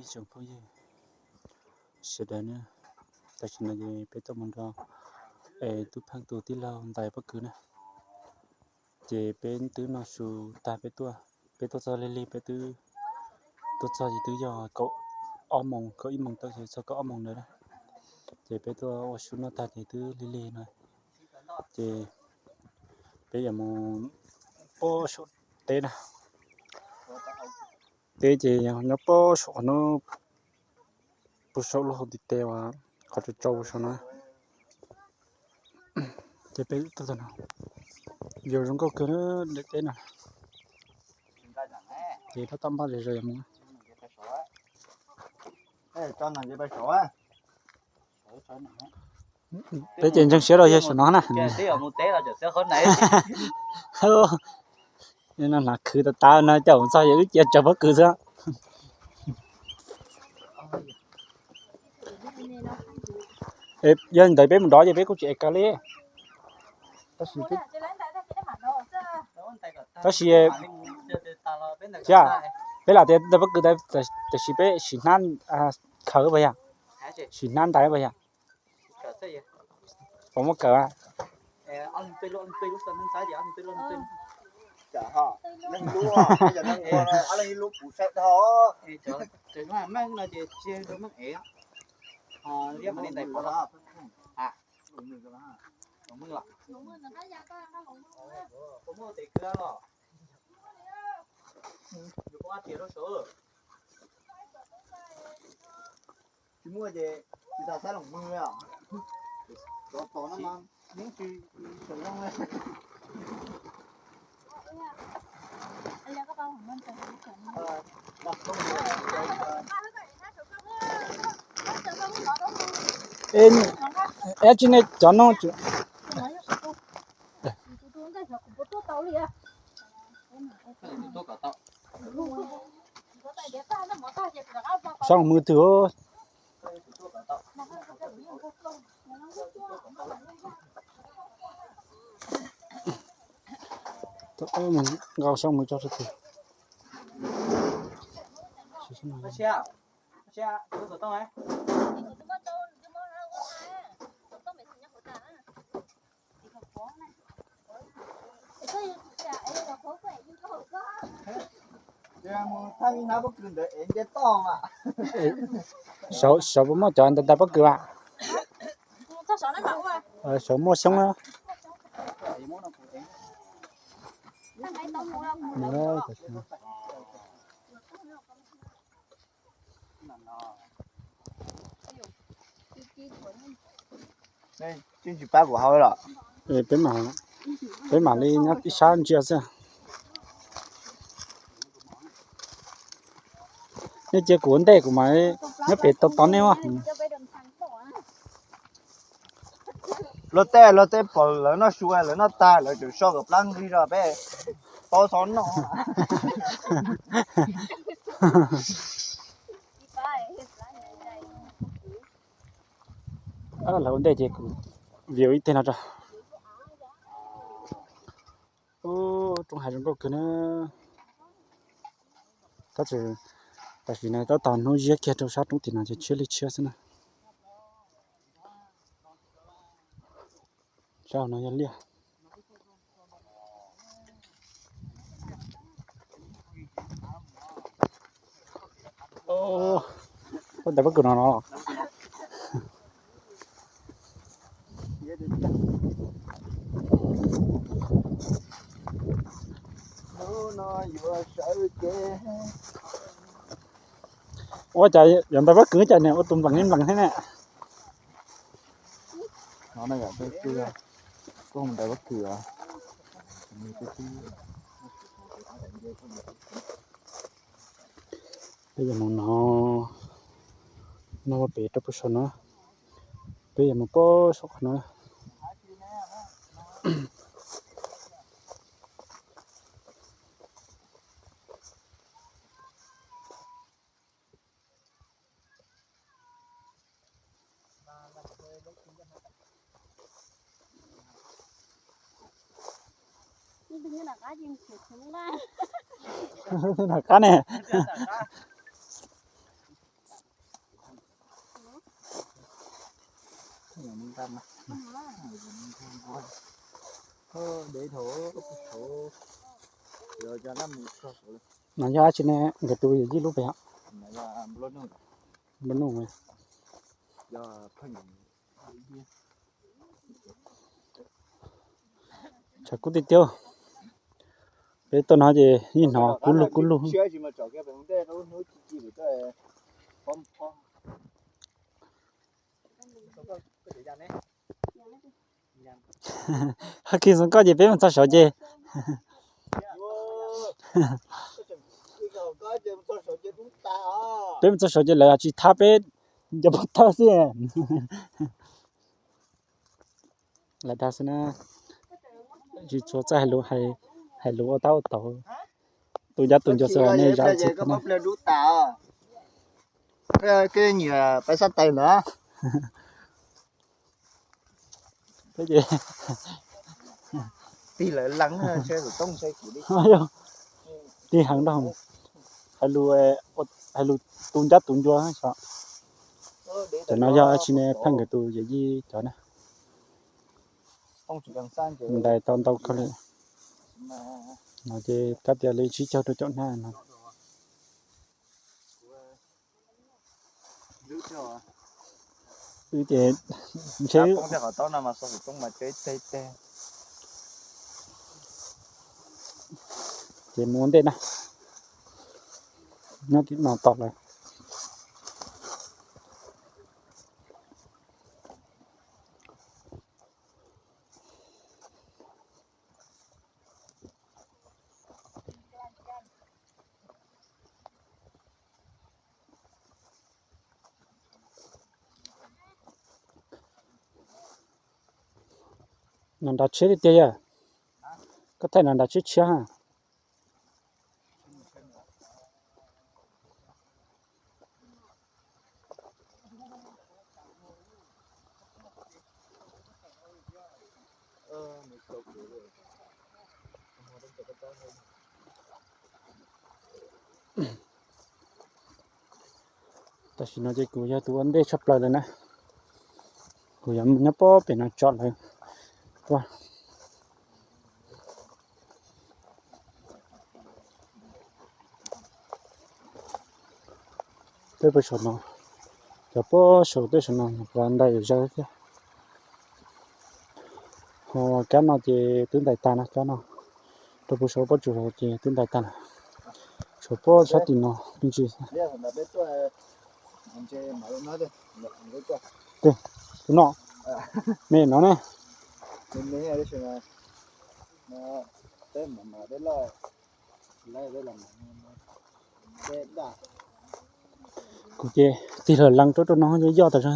Ib tsoom phooj ywg sawv daws na, tam sim no ces peb tuaj mus nrog es Tub Pheej tus tij laug ntais pob kws na. Ces peb twb noj su tag peb tuaj, peb tuaj txog lig lig peb twb tuaj txog ces twb yog kaum ob moos, kaum ib moos tau ces txog kaum ob moos ntawd na. Ces peb tuaj ua su noj tag ces twb lig lig no. Ces peb yuav mus pem saum teb na. Teb ces nyob pem saum qhov no, puag saum lub hauv ntiv tes uas qhov tsau tsau saum no. Ces peb tuaj txog no, view zoo nkauj kawg na, daim teb no. Ces tab tom npaj zem zos yuav mus. Peb ces ntseeg siab rau yawg saum no na. No hnav khwv tas tas no coj mus txog yog wb cia tsaws pob kws xwb. Yog ntawd peb mus nrov ces peb kuj tsis ev kawg li. Tab sis, tab sis, peb lam tias ntais pob kws, tab sis peb sim hnab khaws pas yog, sim hnab ntais pas yog. Puas muaj kawm? Tsis muaj ces tsis tas xab loos mws os. Rov tos no mas yeej tsis sawv zoo li. Eb, tsis nej cov no. Sab loos mws twg. Nqa sab loos mws tso twg. Saum puas muaj cov ntais ntais pob kws as? Saum muaj xyoob na. Tsis pab kuv hau los? Peb mam li nyob ib sab ntsia xwb. Nej cia kuv ua ntej kuv mam nyob pem tos tos nej os. Luag tej luag tej pom lawv noj su lawv noj tag lawv tseem so kom plab nqig rau peb paub xov noj. Lawv ua ntej ces kuv view ib teg no tso. Roob hav zoo nkauj kawg na. Tab sis tam sim no tab tom hnub ziab kiag rau sab roob tim no ces tshiab li tshiab xwb na. Sab no yog liaj. Koj ntais pob kws no no. Ua cas yuav ntais pob kws cas niag ua tus nplees ib nplees thiab ne. Peb yuav mus no, no pem rau pem saum no, peb yuav mus pem saum qhov no. Nram qab ne. No yog dab tsi ne, nkawd tus yawm yij lub pem? Nplua nuj. Tshav kub tiag tiag. Peb tuaj no ces yeej hnov kub lug kub lug. Hab kis xov koj ces peb mus txog saud ces, peb mus txog saud ces lawv tsis thab peb cov pov thawj xwb. Lawv dag xwb na. Tsis txhua txawj hais lus, hais lus ua tab ua tauv. Tus ncab tus ncua xwb nej zam txim na. Koj nyiam peb sab tais ntawd. Tig lawv lees, tig heev rau, hais lus tu ncab tu ncua. Cov no yog tsis ne pheej nkawd tus yawm yij cov na. Ntais tau ntau kawg li. No ces kab tias li tsib caug rau caum hnab no. Wb ces ntshe ces mus ua ntej na, nyob tim no tos lawm. No nrad tshiab tiag tiag yog? Koj thaij no nrad tshiab tshiab ha. Tam sim no ces kuv yog tus ua ntej tshaj plaws lawm na. Kuv yuav mus nyob pob pem no tso lawv tuaj. Peb puag saum no, cov puag saum tej saum no puas ntais zawg thiab. Ho kab no ces twb ntais tag na, kab no rau puag saum pob tsuas ces twb ntais tag na. Saum pob sab tim no me ntsis. Tus no, me no ne. Kuv ces tig lawv lees rau rau no yoj tas zog.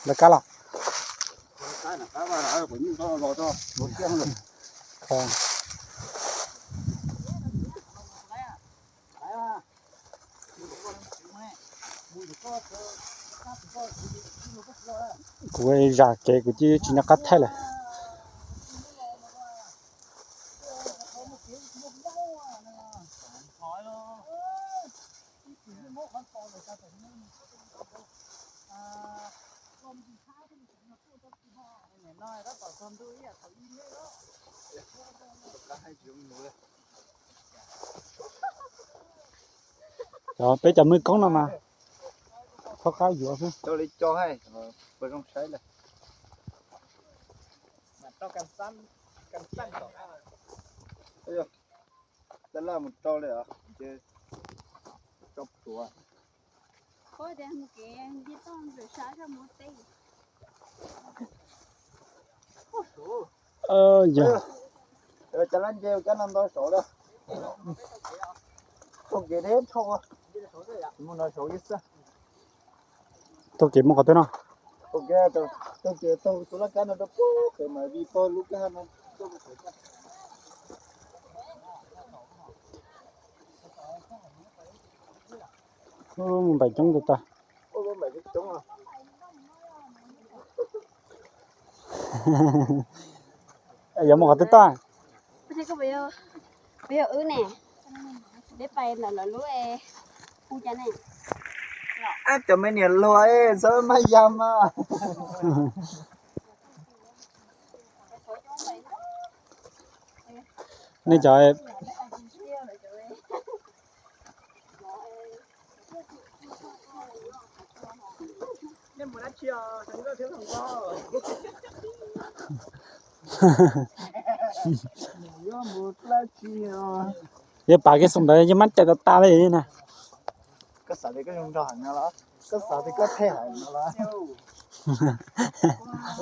Lawv kab los? Kuv zam kev kuv cia tsis nco qab thaij lawm. Cov peb cov mws koob no mas txhob qab yuav xwb. Yog taug kev mus qhov twg no? Mus npaim coob tag. Yuav mus qhov twg toj? Cov me niam hluas, txhob maj ya mas. Nej cov, yog pav kev xoo ntawd yeej mab cawm tas tas li na. Koj xav tias koj zoo nraug heev no los? Koj xav tias koj thej heev no los?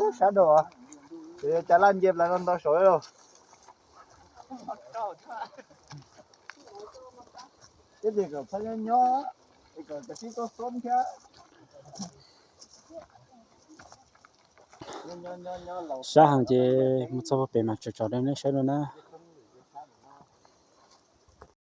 Ub, sab dhau. Ces cas laj nce plaws no ntau saud lauj. Ib tias kom txhob nyob nyob, es kom cov sib tuaj xob thiab. Sab heev ces mus txog puag pem mas tsom tsom rau nej saib dua na.